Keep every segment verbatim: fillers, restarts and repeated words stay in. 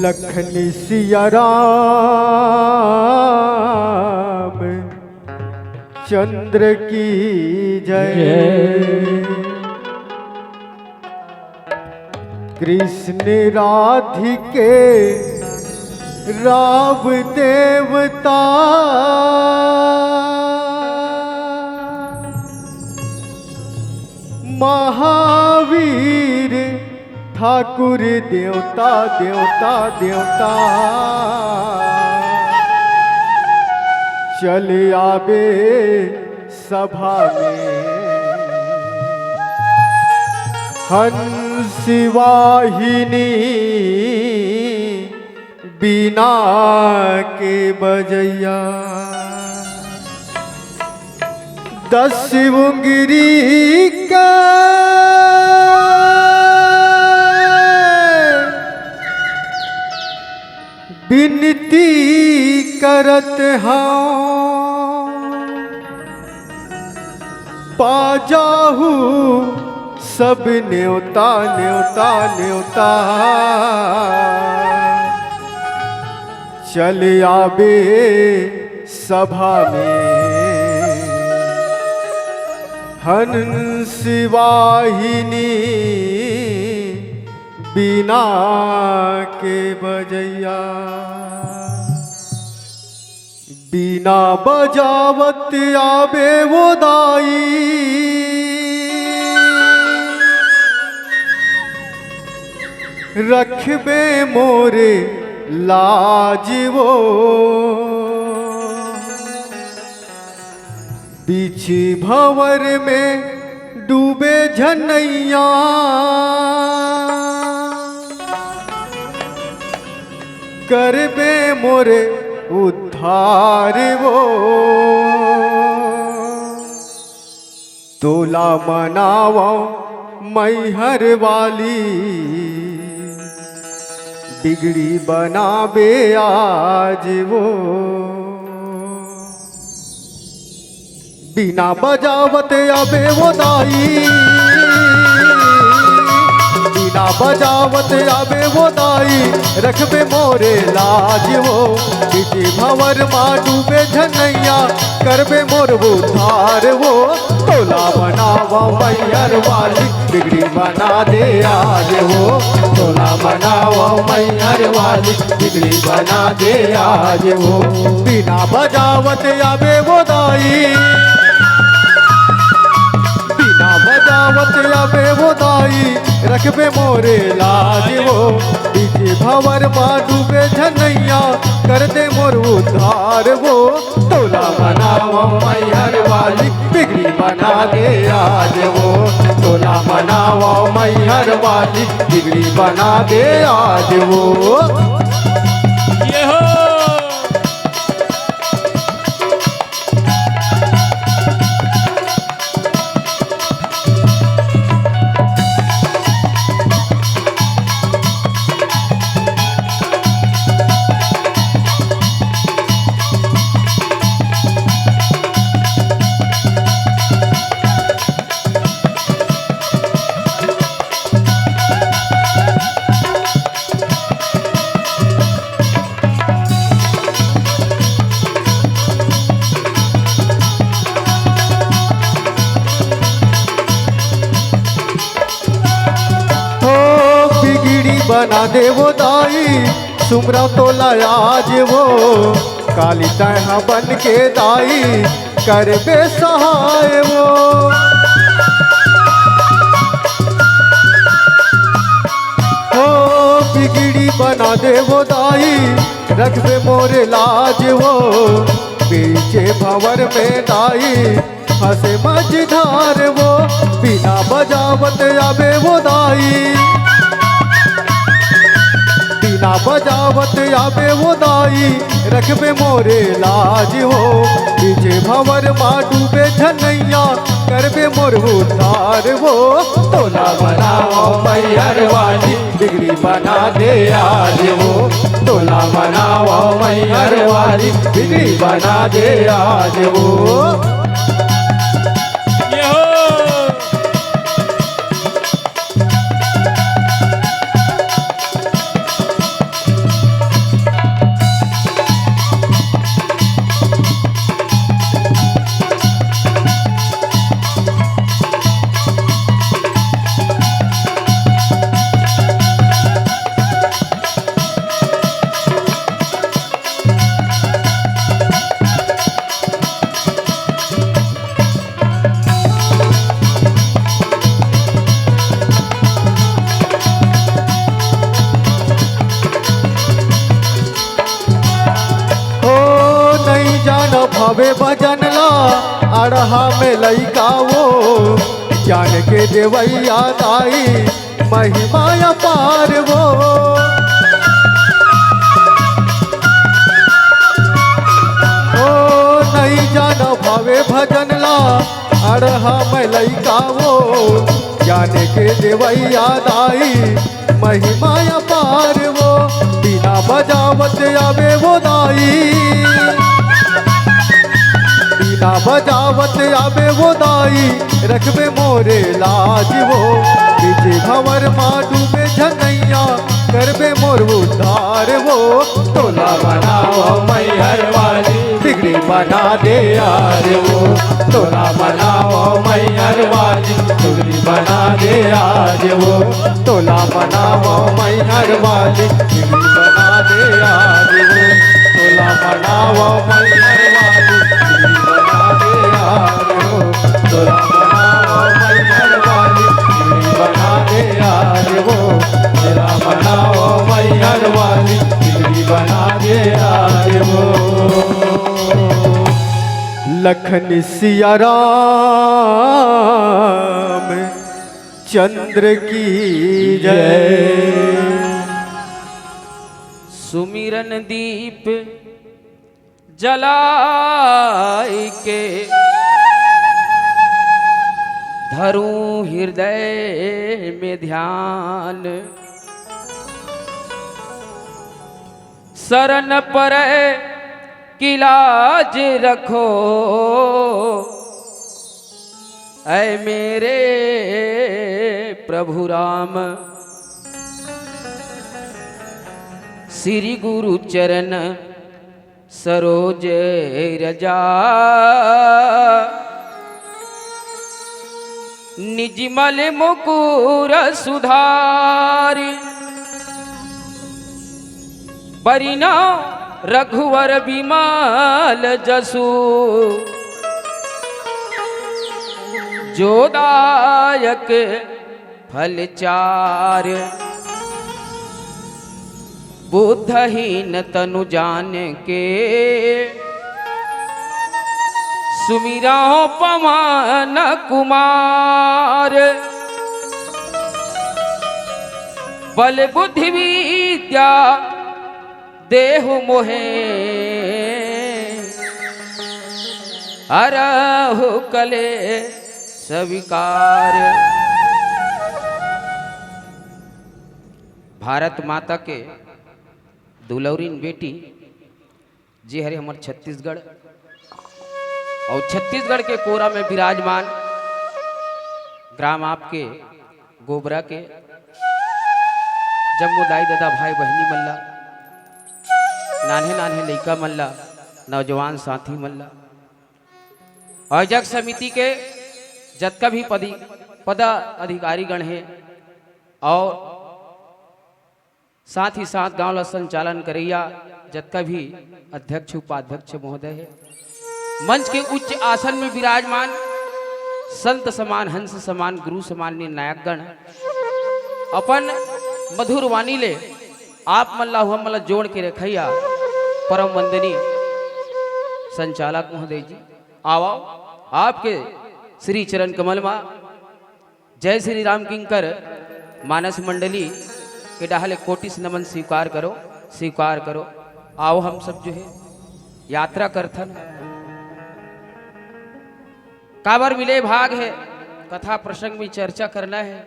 लखन सिया राम चंद्र की जय। कृष्ण राधिके राव देवता, महावीर ठाकुर देवता, देवता, देवता चल आबे सभा में। हंस वाहिनी बीना के बजैया, दस उंगरी के बिनती करत हंव, पा जाहू सब नेवता, नेवता, नेवता। चल आबे सभा में हंस वाहिनी बीना के बजैया। बीना बजावत आबे वो दाई, रखबे मोरे लाज वो। बीच भंवर में डूबे झन नैया, करबे मोर उद्धार वो। तोला मनावं मैहर वाली, बिगड़ी बनाबे आज वो। बीना बजावत आबे वो दाई, बीना बजावत आबे वो दाई, रखबे मोरे लाज वो। बीच भंवर मा डूबे झन नैया, करबे मोर उद्धार वो। तोला मनावं मैहर वाली, बिगड़ी बना दे आज वो। तोला मनावं मैहर वाली, बिगड़ी बना दे आज वो। बीना बजावत आबे वो दाई, बीना बजावत आबे वो दाई, रखबे मोरे लाज वो। बीच भंवर मा डूबे झन नैया, कर दे मोर उद्धार वो। तोला मनावं मैहर वाली, बिगड़ी बना दे आज वो। तोला मनावं मैहर वाली, बिगड़ी बना दे आज वो। ये हो। हो बिगड़ी बना दे वो दाई, सुमरंव तोला आज वो। काली तैं हा बन के दाई, करबे सहाय वो। हो बिगड़ी बना दे वो दाई, रखबे मोरे लाज वो। बीचे भंवर में दाई, फंसे मझधार वो। बीना बजावत आबे वो दाई, बीना बजावत आबे वो दाई, रखबे मोरे लाज वो। बीचे भंवर मा डूबे झन नैया, करबे मोर उद्धार वो। तोला मनावं मैहर वाली, बिगड़ी बना दे आज वो। तोला मनावं मैहर वाली, बिगड़ी बना दे आज वो। ये हो। ओ नइ जान भावे भजन ला, अड़हा में लइका वो, जान के देवइया दाई, महिमा अपार वो। ओ नइ जान भावे भजन ला, अड़हा में लइका वो, जान के देवइया दाई, महिमा अपार वो। बीना बजावत आबे वो दाई, बीना बजावत आबे वो दाई, रखबे मोरे लाज वो। बीचे भंवर मा डूबे झन नैया, करबे मोर उद्धार वो। तोला मनावं मैहर वाली, बिगड़ी बना दे आज वो। तोला मनावं मैहर वाली, बिगड़ी बना दे आज वो। तोला मनावं मैहर वाली, बिगड़ी बना दे आज वो। तोला मनावं मैहर वाली, बिगड़ी बना दे आज वो। तोला मनावं मैहर वाली, बिगड़ी बना दे आज वो। तोला मनावं मैहर वाली, बिगड़ी बना दे आज वो। लखन सिया राम चंद्र की जय। सुमिरन दीप जलाय के धरूं हृदय में ध्यान। शरण परै की लाज रखो ऐ मेरे प्रभु राम। श्री गुरु चरण सरोज रजा निजमल मुकुर सुधारि। बरिना रघुवर बिमल जसु जो दायक फल चार। बुद्धहीन तनु जान के सुमिरहु पवन कुमार। बल बुद्धि विद्या देहु मोहे हरहु कलेस विकार। भारत माता के दुलौरिन बेटी, जे हरे हमर छत्तीसगढ़ अउ छत्तीसगढ़ के कोरा में विराजमान ग्राम आपके गोबरा के जम्मो दाई ददा भाई बहिनी मन ला, नान्हे नान्हे लइका मन ला, नौजवान साथी मन ला, आयोजक समिति के जतका भी पदी पदाधिकारी गण हे अउ साथ ही साथ गांव ला संचालन करइया जतका भी अध्यक्ष उपाध्यक्ष महोदय हे, मंच के उच्च आसन में विराजमान संत समान, हंस समान, गुरु समान निर्णायक गण, अपन मधुर वाणी ले आप मन ला, हम मन ला जोड़ के रखइया परम वंदनीय संचालक महोदय जी, आओ, आओ, आपके श्री चरण कमल मा जय श्री राम किंकर मानस मंडली के डहाले कोटिस नमन स्वीकार करो, स्वीकार करो। आओ हम सब जो हे यात्रा करथन, काबर मिले भाग हे, कथा प्रसंग में चर्चा करना हे,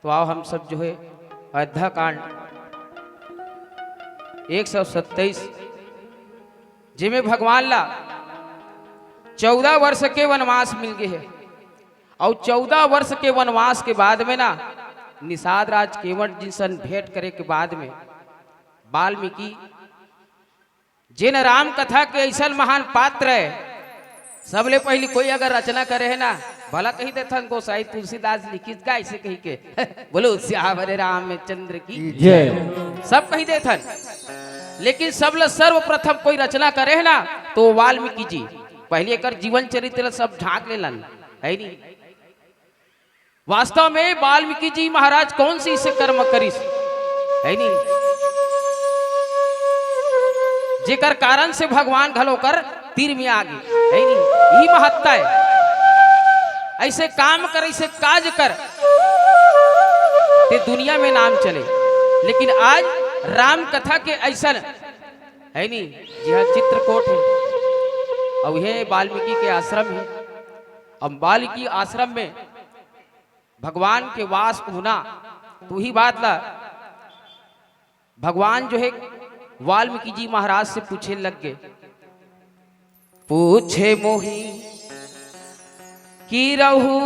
तो आओ हम सब जो हे अयोध्या कांड एक सौ सत्ताईस, जेमे भगवान ला चौदह वर्ष के वनवास मिल गे हे। अउ चौदह वर्ष के वनवास के बाद में ना, निषाद राज केवट जी सन भेंट करे के बाद में वाल्मीकि जेन राम कथा के अइसन महान पात्र हे, सबले पहिली कोई अगर रचना करे हे ना, भला कहि देथन गोसाई तुलसीदास लिखिस गा अइसे कहि के। बोलो सियावर रामचंद्र की जय। सब कहि देथन, लेकिन सबले सर्वप्रथम कोई रचना करे हे ना, तो वाल्मीकि जी। पहिली एकर जीवन चरित्र ला सब झांक लेलन, हे नी? वास्तव में वाल्मीकि जी महाराज कौन सी से कर्म करिस, हे नी? जेकर कारण से भगवान घलो ओकर तीर में आ गे, हे नी? यही महत्ता हे। अइसे काम कर, अइसे काज कर, ते दुनिया में नाम चले। लेकिन आज राम कथा के अइसन, हे नी, जिहां चित्रकूट हे, अउ हे वाल्मीकि के आश्रम हे। अब वाल्मीकि आश्रम में भगवान के वास होना, तो उही बात ला भगवान जो हे वाल्मीकि जी महाराज से पूछे लग गे। पूछे मोहि कीरहू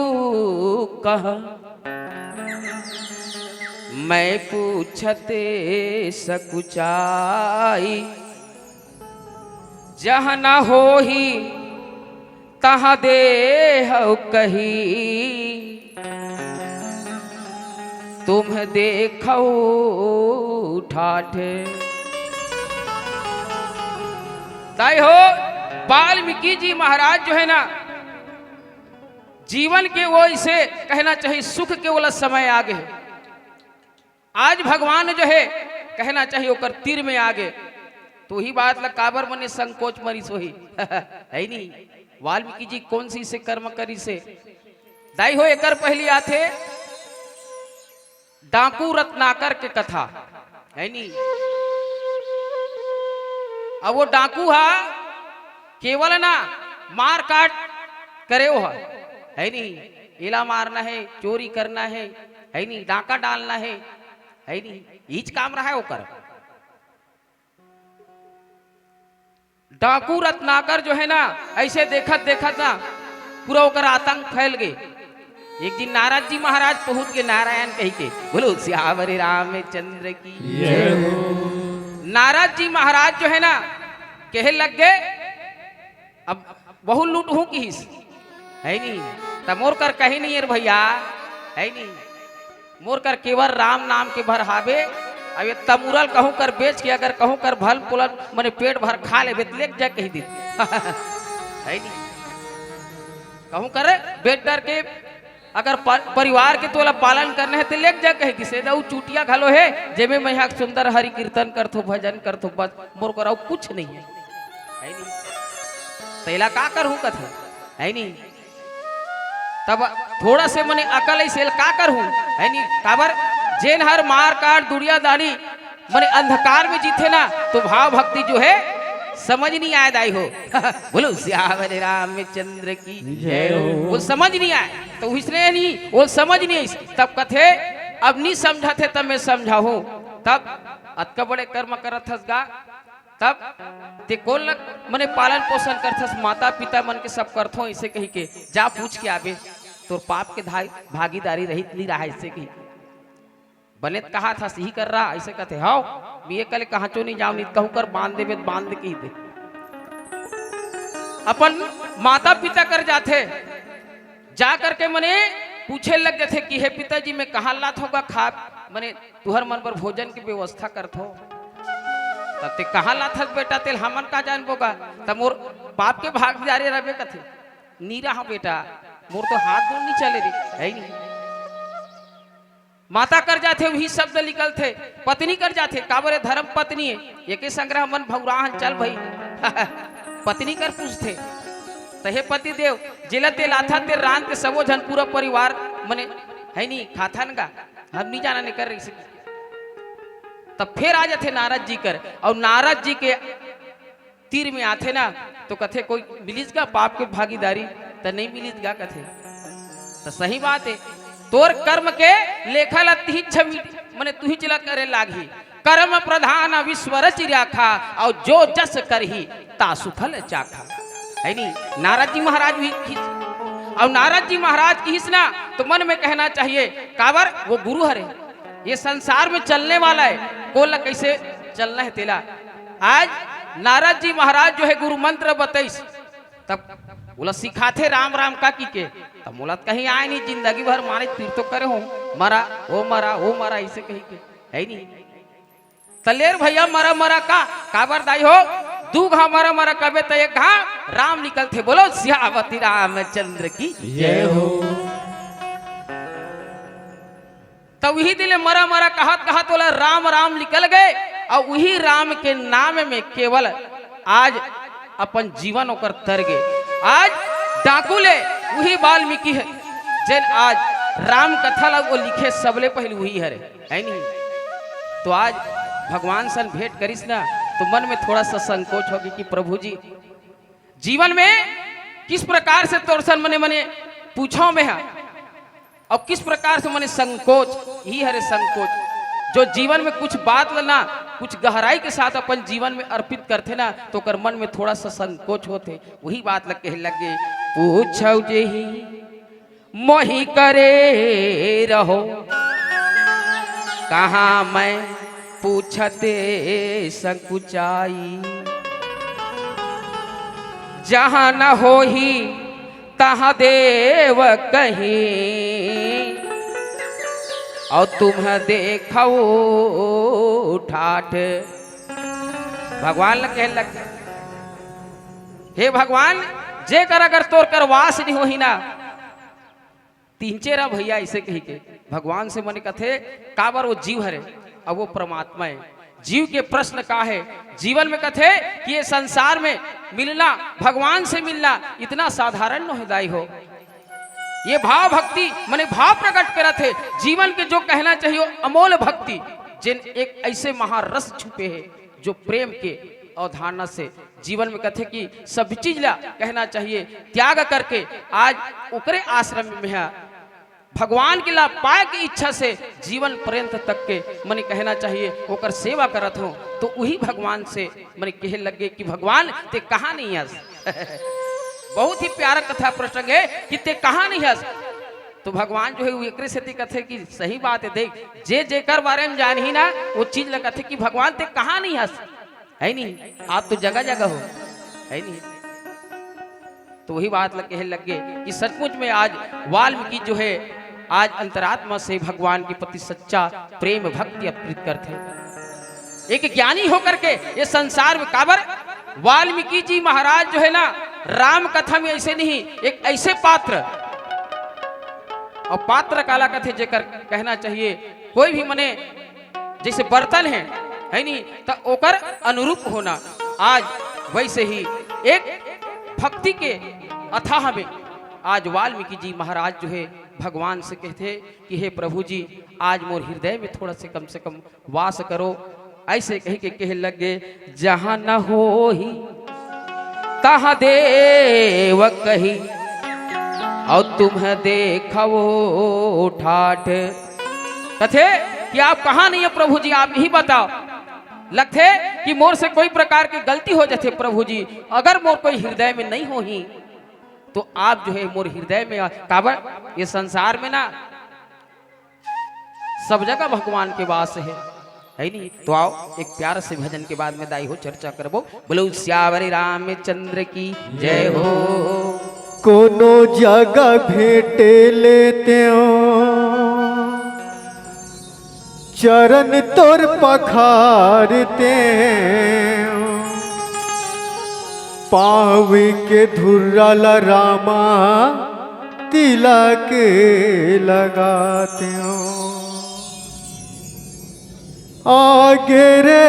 कहा, मैं पूछत सकुचाई। जहाँ न होही तहाँ देहउ कही, तुम देखउ ठाठ। ताई हो, वाल्मीकि जी महाराज जो हे ना, जीवन के वो, इसे कहना चाहिए, सुख के वाला समय आ गे हे। आज भगवान जो हे, कहना चाहिए, ओकर तीर में आ गे। तो उही बात ला काबर मने संकोच मरिस होही। हे नी? वाल्मीकि जी कौन सी से कर्म करिस हे? दाई हो, एकर पहिली आथे डाकू रत्नाकर के कथा, हे नी? अब वो डाकू हा केवल ना मार काट करे वो हा, है नहीं? एला मारना है, चोरी करना है, है नहीं? डाका डालना है, है नहीं? इच काम रहा है ओकर। डाकू रत्नाकर जो है ना, ऐसे देखत देखत ना पूरा ओकर आतंक फैल गए। एक दिन नारद जी महाराज पहुंच गए नारायण कही के, बोलो सियावर रामचंद्र की। जय हो। नारद जी महाराज जो है ना, कहे लग गए, अब बहुत लूट हूँ किहिस, है नहीं? त मोर कर कहीं नहीं है रे भैया, है नहीं? मोर कर केवल राम नाम के भर हावे। अब ये तमुरल कहूँ कर बेच के अगर कहूँ कर भल पुलन मने पेट भर खा लेबे त लेके जा कही दे। है नहीं? कहूँ कर बेच डर के अगर प-, परिवार के तोला पालन करना है त लेके जा कही दिसे। दऊ चुटिया घलो है, जेमे मैं यहाँ सुंदर हरि कीर्तन करथो, भजन करथो, बस मोर कर अउ कुछ नहीं है। है नहीं? तेला का करहूँ कथे, है नहीं? तब थोड़ा से मने अकल ऐसे का करहूँ, है नहीं? काबर जेन हर मार काट दुनियादारी मने अंधकार में जीथे ना, तो भाव भक्ति जो है समझ नहीं आए दाई हो। बोलो सियावर रामचंद्र की जय हो। वो समझ नहीं आए, तो इसलिए नहीं, वो समझ नहीं आइस। तब कथे, अब नहीं समझा थे, तब मैं समझाहूँ। तब अतका बड़े कर्म करत हस गा, तब ते कोन ल मने पालन पोषण करथस? माता पिता मन के सब करथो, ऐसे कही के जा पूछ के आबे, तोर पाप के धाई भागीदारी रहित नहीं रहा, ऐसे कही। बने त कहा था सही कर रहा, ऐसे कहते हव, मैं ये कले कहाँ चो नहीं जाऊँ, नहीं कहूँ कर बांध देबे त बांध दे कही दे। अपन माता पिता कर जाथे, जा करके मने पूछे लग जाथे कि हे पिताजी, मैं कहाँ लात होगा खा, मने तुहर मन बर भोजन की व्यवस्था करथो। तब ते कहाँ लात हस बेटा, तेल हमन का जानबो गा? तब मोर बाप के भागीदारी रहबे कथे। नी रहा बेटा, मोर तो हाथ गोड़ नहीं चले रे, है ही नहीं। माता कर जाथे, वही शब्द निकलथे। पत्नी कर जाथे, काबर ए धर्म पत्नी है, एके संग्रह मन भौरा हन, चल भाई। पत्नी कर पूछथे, त हे पति देव, जेला ते लाथा ते रांध के सबो झन पूरा परिवार मने है नहीं खाथन गा, हम नहीं जाना नहीं कर रही से। तब फिर आ जाथे नारद जी कर, और नारद जी के तीर में आथे ना, तो कथे, कोई मिलिस गा पाप के भागीदारी? त नहीं मिलिस गा कथे। त सही बात है, तोर कर्म के लेखा ला तिही छवि, मने तुही चला करे लागही। कर्म प्रधान विश्व रचि राखा, और जो जस करही तासु फल चाखा। है नी? नारद जी महाराज भी किहिस, और नारद जी महाराज किहिस ना, तो मन में कहना चाहिए, काबर वो गुरु हरे, ये संसार में चलने वाला है, कोन ला कैसे चलना है तेला। आज नारद जी महाराज जो है गुरु मंत्र बतइस, तब ओला सिखाथे राम राम का की के, तब मोला त कहीं आए नहीं, जिंदगी भर मारे तीर तो करे हो, मरा, ओ मरा, ओ मरा, इसे कही के, है नहीं? त ले रे भैया मरा मरा का, काबर दाई हो, दू घा मरा मरा कबे त एक घा राम निकलथे। बोलो सियावती रामचंद्र की जय हो। त उही दिन ले मरा मरा कहत कहत ओला राम राम निकल गए, और उही राम के नाम में केवल आज अपन जीवन ओकर तर गए। आज डाकू ले उही वाल्मीकि है, जेन आज राम कथा ला वो लिखे सबले पहले उही हरे, है नहीं? तो आज भगवान सन भेंट करिस ना, तो मन में थोड़ा सा संकोच होगे कि प्रभु जी, जीवन में किस प्रकार से तोर सन मने मने पूछो में है, और किस प्रकार से मने संकोच ही हरे संकोच। जो जीवन में कुछ बात ला ना कुछ गहराई के साथ अपन जीवन में अर्पित करथे ना, तो ओकर मन में थोड़ा सा संकोच होथे। वही बात ला कहे लगे, पूछो जेही मोहि करे रहो, कहाँ मैं पूछत संकुचाई। जहाँ न होही तहाँ देव कहीं, और तुम देखो ठाठ। भगवान ल कहे लग, हे भगवान, जेकर अगर तोर कर वास नहीं होही ना, तिहंचे रह भैया, ऐसे कही के भगवान से मने कथे, काबर वो जीव हरे, अब वो परमात्मा है। जीव के प्रश्न का है? जीवन में कथे कि ये संसार में मिलना, भगवान से मिलना इतना साधारण नोहे दाई हो। ये भाव भक्ति मने भाव प्रकट करत है, जीवन के जो कहना चाहिए वो अमोल भक्ति, जिन एक ऐसे महारस छुपे है जो प्रेम के अवधारणा से जीवन में कथे कि सब चीज ला कहना चाहिए, त्याग करके आज ओकरे आश्रम में ह भगवान के ला पाए के इच्छा से जीवन पर्यंत तक के मने कहना चाहिए ओकर सेवा करत हो। तो वही भगवान से मने कहे लगे कि भगवान ते कहाँ नहीं हस। बहुत ही प्यारा कथा प्रसंग है कि ते कहाँ नहीं हस। तो भगवान जो है वो एकरे सेती कथे कि सही बात है, देख जे जेकर बारे में जानही ना वो चीज ला कथे कि भगवान ते कहाँ नहीं हस, है नहीं? आप तो जगह जगह हो, है नहीं? तो वही बात ला कहे लग गए कि सचमुच में आज वाल्मीकि जो है आज अंतरात्मा से भगवान के प्रति सच्चा प्रेम भक्ति अर्पित करते हैं। एक ज्ञानी होकर के ये संसार में काबर वाल्मीकि जी महाराज जो है ना राम कथा में ऐसे नहीं, एक ऐसे पात्र, और पात्र काला कथे जेकर कहना चाहिए कोई भी मने जैसे बर्तन है, है नहीं, तो ओकर अनुरूप होना। आज वैसे ही एक भक्ति के अथाह में आज वाल्मीकि जी महाराज जो है भगवान से कहते कि हे प्रभु जी, आज मोर हृदय में थोड़ा से कम से कम वास करो। ऐसे कह के कहे लग गए, जहाँ न होही तहाँ देव कही, और तुम्हें देखो ठाठ। कथे कि आप कहाँ नहीं हो प्रभु जी, आप यही बताओ। लगथे कि मोर से कोई प्रकार के गलती हो जाथे प्रभु जी, अगर मोर कोई हृदय में नहीं होही तो आप जो है मोर हृदय में आ-, काबर ये संसार में ना सब जगह भगवान के वास है, है नहीं? तो आओ एक प्यार से भजन के बाद में दाई हो चर्चा करबो। बोलो सियावर रामचंद्र की जय हो। कोनो जगह भेंटे लेते हो, चरण तोर पखारते हो, पाँव के धुर्रा ला रामा तिलक लगाते हो। आगे रे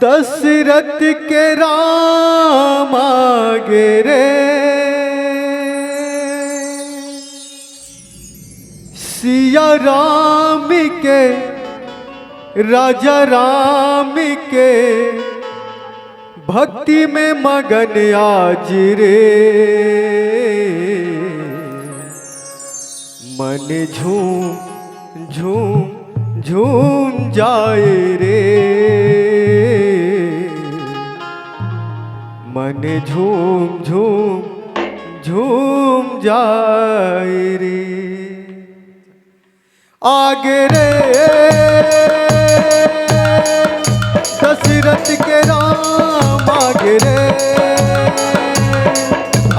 दशरथ के राम आगे रे, सिया राम के, राजा राम के भक्ति में मगन आज रे। मन झूम झूम झूम जाए रे, मन झूम झूम झूम जाए रे। आगे रे दशरथ के राम आगे रे,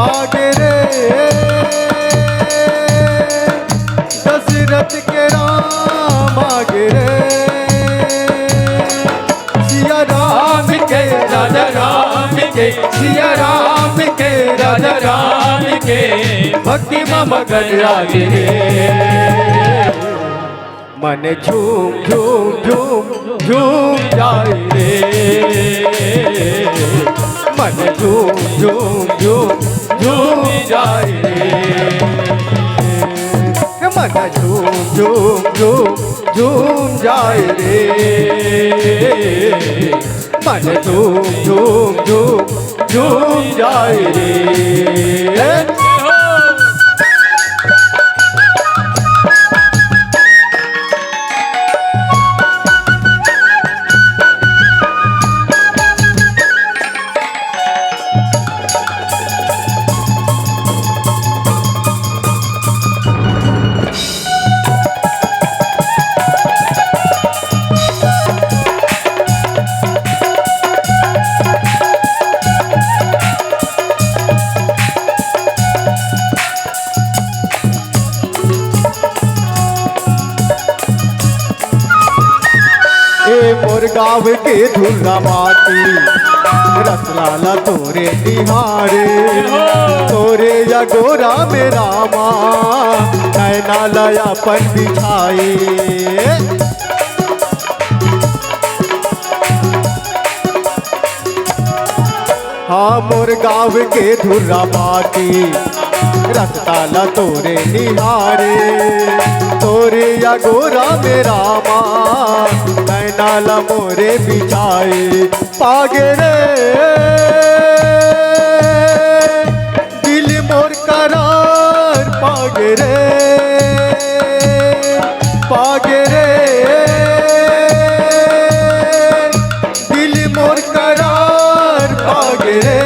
आगे रे दशरथ के राम आगे रे, सिया राम के राजा राम के, सिया राम के राजा राम के, भक्ति में मगन आगे रे। मन झूम झूम झूम झूम जाए रे, मन झूम झूम झूम झूम जाए रे, मन झूम झूम झूम झूम जाए रे, मन झूम झूम झूम झूम जाए रे। ए मोर गाँव के धुर्रा माटी, रसलाला तोरे निहारे, तोरे या गोरा में रामा, नैना ला अपन बिछाए। हाँ मोर गाँव के धुर्रा माटी, रस्ता ला तोरे निहारे, तोरे या गोरा में रामा, नैना ला मोरे बिछाए। पागे रे दिल मोर करार, पागे रे, पागे रे दिल मोर करार, पागे रे।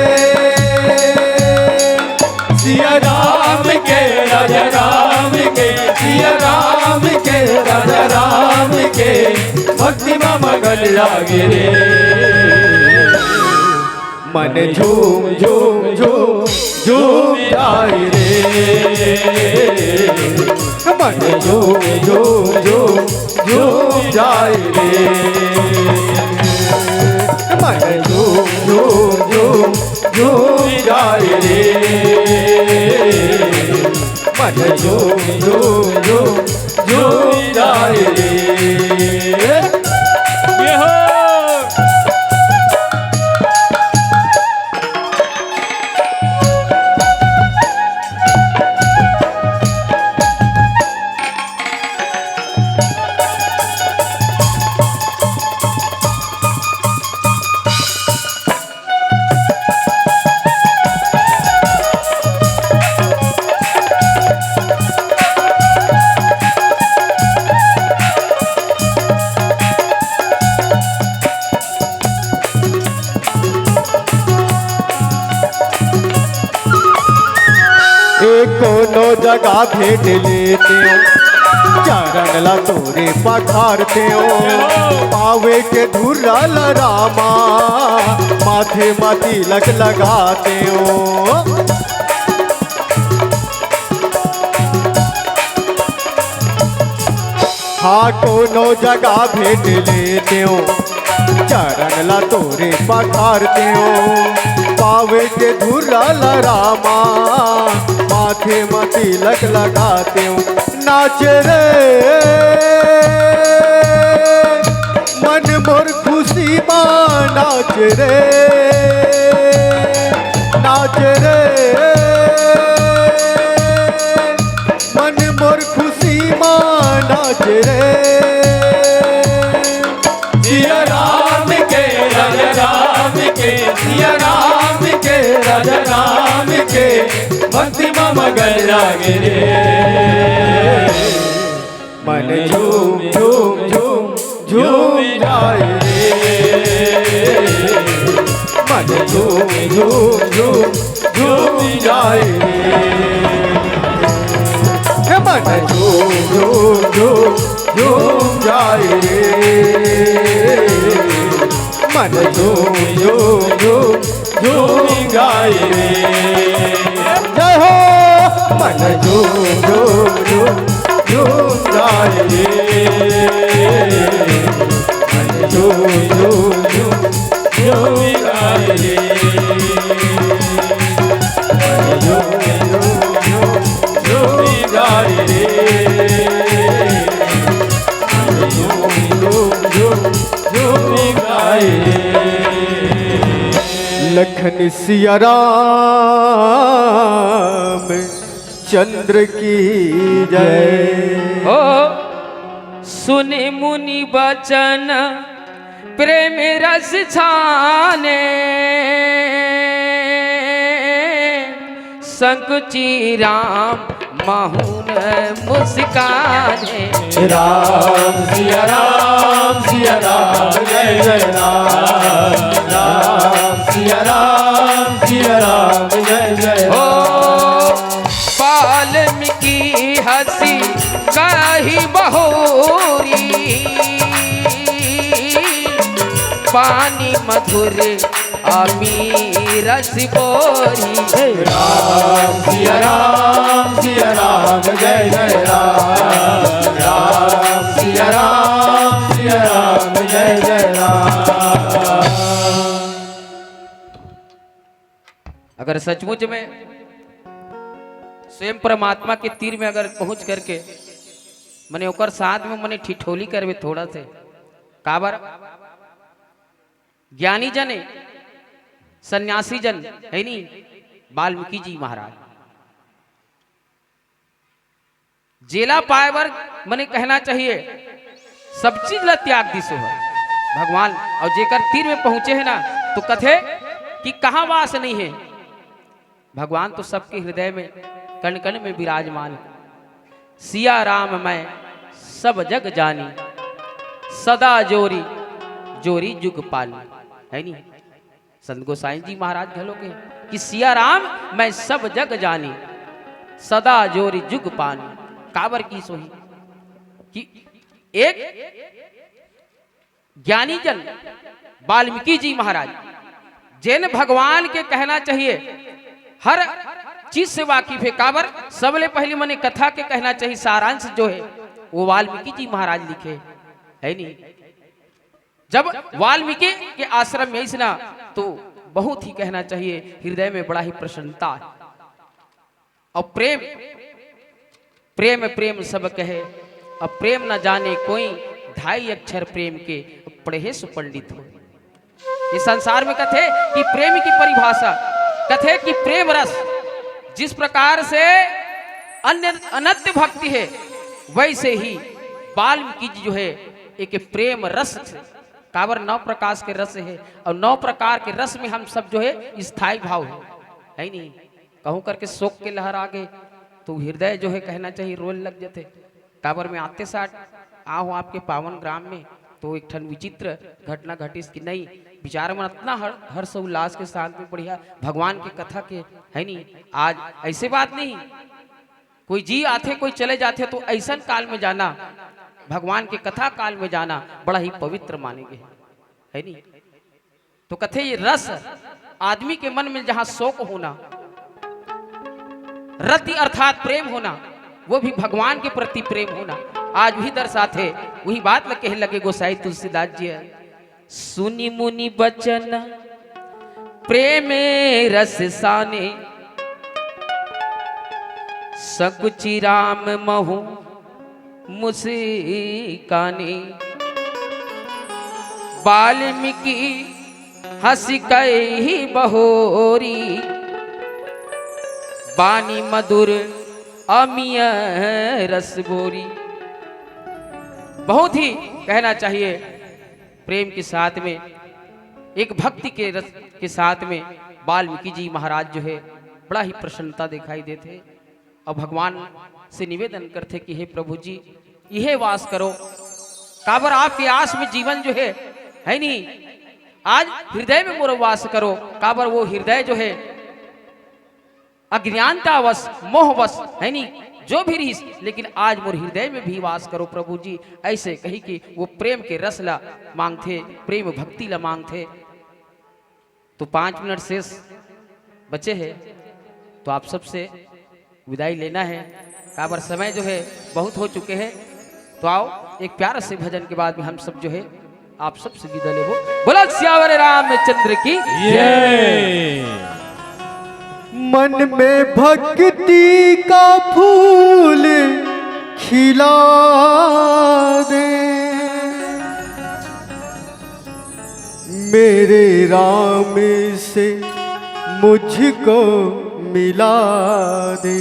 सिया राम के, राजा राम के, सिया राम के, राजा राम के, भक्ति में मगन लागे रे। मन झूम झूम झूम झूम जाए रे, मन झूम झूम झूम झूम जाए रे, मन झूम झूम झूम झूम जाए रे, मन झूम झूम झूम झूम जाए रे। ये हो। ए कोनो जगह भेंट लेतेंव, चरण ला तोरे पखारतेंव, पावे के धुर्रा ला रामा, माथे मा तिलक लगातेंव। हाँ, कोनो जगह भेंट लेतेंव, चरण ला तोरे पखारतेंव, पावे के धुर्रा ला रामा, माथे म तिलक लगातेंव। नाच रे मन मोर खुशी मा, नाच रे, नाच रे मन मोर खुशी मा, नाच रे। सिया राम के, राजा राम के, सिया राम के, राजा राम के, भक्ति मा मगन लागे रे। मन झूम झूम झूम झूम जाए रे, मन झूम झूम झूम झूम जाए रे, मन झूम झूम झूम झूम जाए रे, मन झूम झूम झूम झूम गाए रे। जय हो। मन झूम झूम झूम झूम गाए रे, मन झूम झूम झूम झूम गाए रे, मन झूम झूम झूम झूम गाए रे, मन झूम झूम झूम झूम गाए रे। लखन सिया राम चंद्र की जय। हो सुनि मुनि बचन प्रेम रस छाने, संकुचि राम महुन मुस्काने। राम सिया राम सिया राम जय जय राम, राम सिया राम सिया राम जय जय हो राम। वाल्मीकि हँसि कहि बहुरी, पानि मधुर अमी रस बोरी। राम सिया राम सिया राम जय जय राम, राम सिया राम सिया राम जय जय राम। अगर सचमुच में स्वयं परमात्मा के तीर में अगर पहुंच करके मने ओकर साथ में मने ठिठोली करबे थोड़ा से, काबर ज्ञानी जन, सन्यासी जन है नी, वाल्मीकि जी महाराज, जेला पाए बर मने कहना चाहिए, सब चीज ला त्याग दिस हो भगवान। अउ जेकर तीर में पहुंचे हे ना, तो कथे कि कहाँ वास नहीं है। भगवान तो सबके हृदय में, कण कण में विराजमान है। सिया राम मैं सब जग जानी, सदा जोरी जोरी जुग पानी, है नी? संत गोसाई जी महाराज घलो के कि सिया राम मैं सब जग जानी, सदा जोरी जुग पानी। काबर की सोही कि एक ज्ञानी जन वाल्मीकि जी महाराज, जेन भगवान के कहना चाहिए हर चीज से वाकिफ है। काबर सबले पहली मने कथा के कहना चाहिए सारांश जो है, वो वाल्मीकि जी महाराज लिखे, है नी? जब वाल्मीकि के आश्रम में आइस ना, तो बहुत ही कहना चाहिए हृदय में बड़ा ही प्रसन्नता है। और प्रेम, प्रेम प्रेम सब कहे, अब प्रेम न जाने कोई, ढाई अक्षर प्रेम के, पढ़े सो पंडित हो। ये संसार में कथे कि प्रेम की परिभाषा, कथे कि प्रेम रस जिस प्रकार से अन्य अनंत भक्ति है, वैसे ही वाल्मीकि जी जो है एक प्रेम रस से, काबर नौ प्रकाश के रस है, और नौ प्रकार के रस में हम सब जो है स्थायी भाव है, है नहीं? कहूँ करके शोक के लहर आ गए, तो हृदय जो है कहना चाहिए रोल लग जाते। काबर में आते साथ आहो आपके पावन ग्राम में, तो एक ठन विचित्र घटना घटिस कि नहीं, विचार मन इतना हर-, हर्ष उल्लास के साथ में बढ़िया भगवान के कथा के, है नहीं? आज ऐसे बात नहीं, कोई जी आथे, कोई चले जाथे, तो ऐसन काल में जाना, भगवान के कथा काल में जाना बड़ा ही पवित्र माने गए, है नहीं? तो कथे ये रस, आदमी के मन में जहां शोक होना, रति अर्थात प्रेम होना, वो भी भगवान के प्रति प्रेम होना, आज वही दर्शात है। वही बात ल कहे लगे गोसाई तुलसीदास जी है, सुनि मुनि बचन प्रेम रस साने, सकुचि राम महु मुस्कानी। वाल्मीकि हँसि कहि बहोरी, बानी मधुर अमिय रस बोरी। बहुत ही कहना चाहिए प्रेम के साथ में, एक भक्ति के रस के साथ में वाल्मीकि जी महाराज जो है बड़ा ही प्रसन्नता दिखाई देते। अउ भगवान से निवेदन करथे कि हे प्रभु जी, इहे वास करो, काबर आपके आस में जीवन जो है, है नहीं, आज हृदय में मोर वास करो, काबर वो हृदय जो है अज्ञानतावश, मोहवश, है नहीं, जो भी रहिस, लेकिन आज मोर हृदय में भी वास करो प्रभु जी, ऐसे कही कि वो प्रेम के रस ला मांगथे, प्रेम भक्ति ला मांगथे। तो पाँच मिनट शेष बचे हैं, तो आप सबसे विदाई लेना है, काबर समय जो है बहुत हो चुके हैं। तो आओ, एक प्यारा से भजन के बाद में हम सब जो है आप सबसे विदा लेबो। बोला सियावर रामचंद्र की जय। मन में भक्ति का फूल खिला दे, मेरे राम से मुझको मिला दे।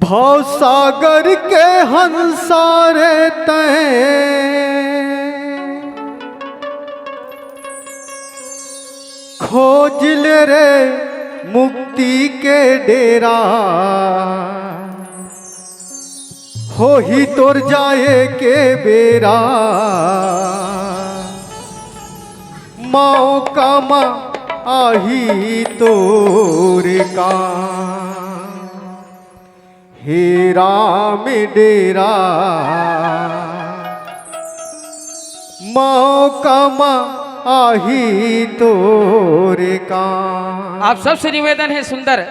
भवसागर के हंसारे तैं खोज ले रे मुक्ति के डेरा, होही तोर जाए के बेरा, मौका म आही तोर काम। हे राम डेरा, मौका म आही तोर काम। आप सबसे निवेदन है सुंदर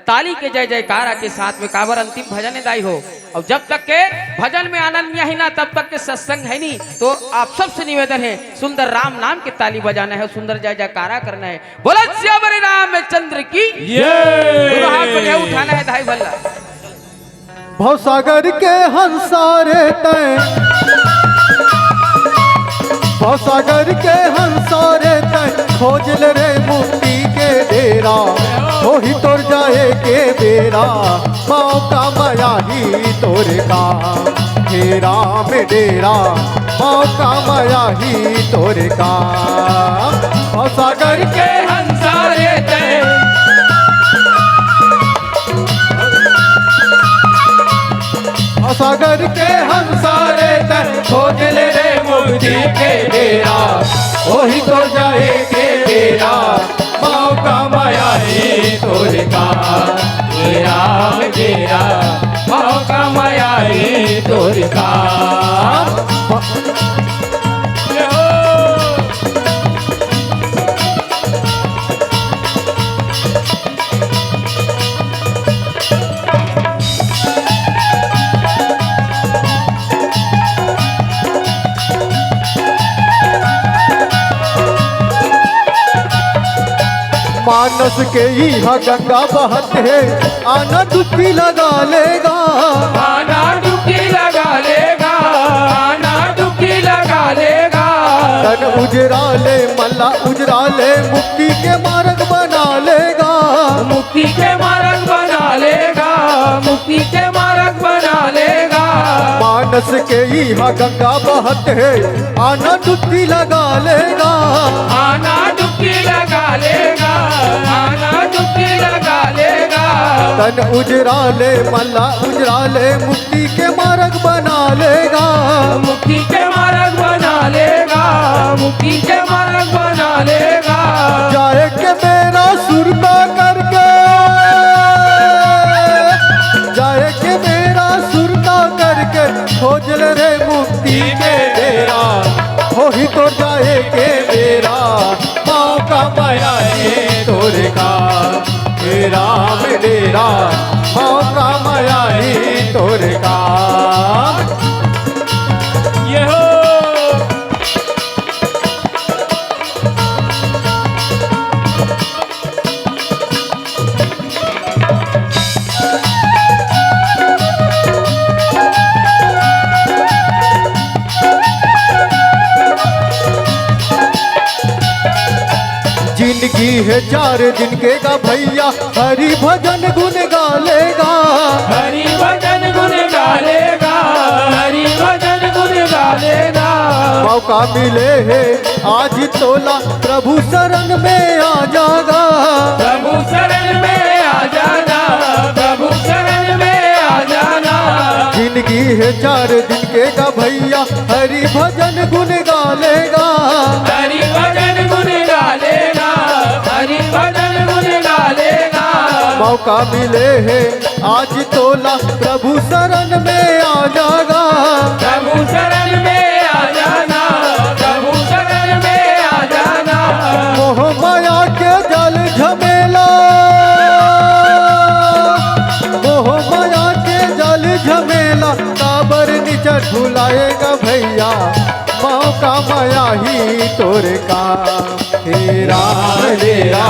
ताली के जय जयकारा के साथ में, काबर अंतिम भजन है दाई हो। और जब तक के भजन में आनंद नहीं आही ना, तब तक के सत्संग है नहीं। तो आप सबसे निवेदन है सुंदर राम नाम के ताली बजाना है, सुंदर जय जयकारा करना है। बोला सियावर रामचंद्र की। ये दोनों हाथ बढ़िया उठाना है दाई भल्ला। भवसागर के हंसारे तैं, भवसागर के हंसारे तैं खोज ले रे मुक्ति के डेरा, होही तोर जा डेरा, मौका मया ही तोर का। हे राम डेरा, मौका मया ही तोर का। और सागर के हंसा रे तैं, और सागर के हंसा रे तैं, खोज ले रे मुक्ति के डेरा, ओही तो जाए के डेरा। मौका मया ही तोर का, हे राम डेरा, मौका मया ही तोर का। मानस के इहा गंगा बहत हे, आना डुबकी लगा ले गा। आना डुबकी लगा ले गा, आना डुबकी लगा ले गा। तन उजरा ले, मन ला उजरा ले, मुक्ति के मारग बना ले गा। मुक्ति के मारग बना ले गा, मुक्ति के मारग बना ले गा। मानस के इहा गंगा बहत हे, आना डुबकी लगा ले गा। आना डुबकी लगा ले गा, आना डुबकी लगा ले गा। तन उजरा ले, मन ला उजरा ले, मुक्ति के मारग बना ले गा। मुक्ति के मारग बना ले गा, मुक्ति के मारग बना ले गा। जाए के बेरा सुरता करके, जाए के बेरा सुरता करके, खोज ले रे मुक्ति के डेरा, होही तोर जाए के बेरा। मौका मया ही तोर का, हे राम डेरा, मौका मया ही तोर का। ये हो। जिनगी हे चार दिन के गा भैया, हरि भजन गुन गा ले गा। हरि भजन गुन गा ले गा, हरि भजन गुन गा ले गा। मौका मिले हे आज तोला, प्रभु शरण में आ जा गा। प्रभु शरण में आ जा गा, प्रभु शरण में आ जा गा। जिनगी हे चार दिन के गा भैया, हरि भजन गुन गा ले गा। हरि भजन गुन गा ले गा, हरि भजन गुन गा ले गा। मौका मिले हे आज तोला, प्रभु शरण में आ जा गा। प्रभु शरण में आ जा गा, प्रभु शरण में आ जा गा। मोह माया के जाल झमेला, मोह माया के जाल झमेला, काबर निचट भुलाए गा भैया, मौका मया ही तोर का। हे राम डेरा,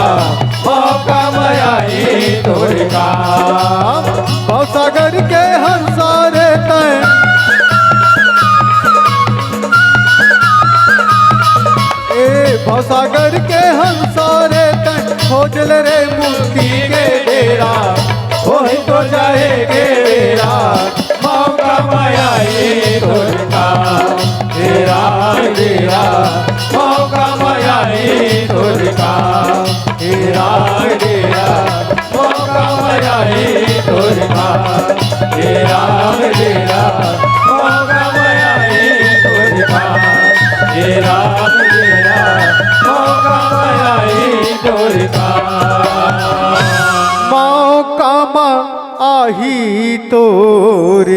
मौका मया ही तोर का। भवसागर के हंसा रे तैं, ए भवसागर के हंसा रे तैं, खोज ले रे मुक्ति के डेरा, होही तो जाए के डेरा। मौका मया ही तोर का, हे राम डेरा, मौका मया ही तोर का, हे राम डेरा, मौका मया ही तोर का, हे राम डेरा, मौका मया ही तोर का, हे राम डेरा, मौका मया ही तोर का। मौका म आही तोर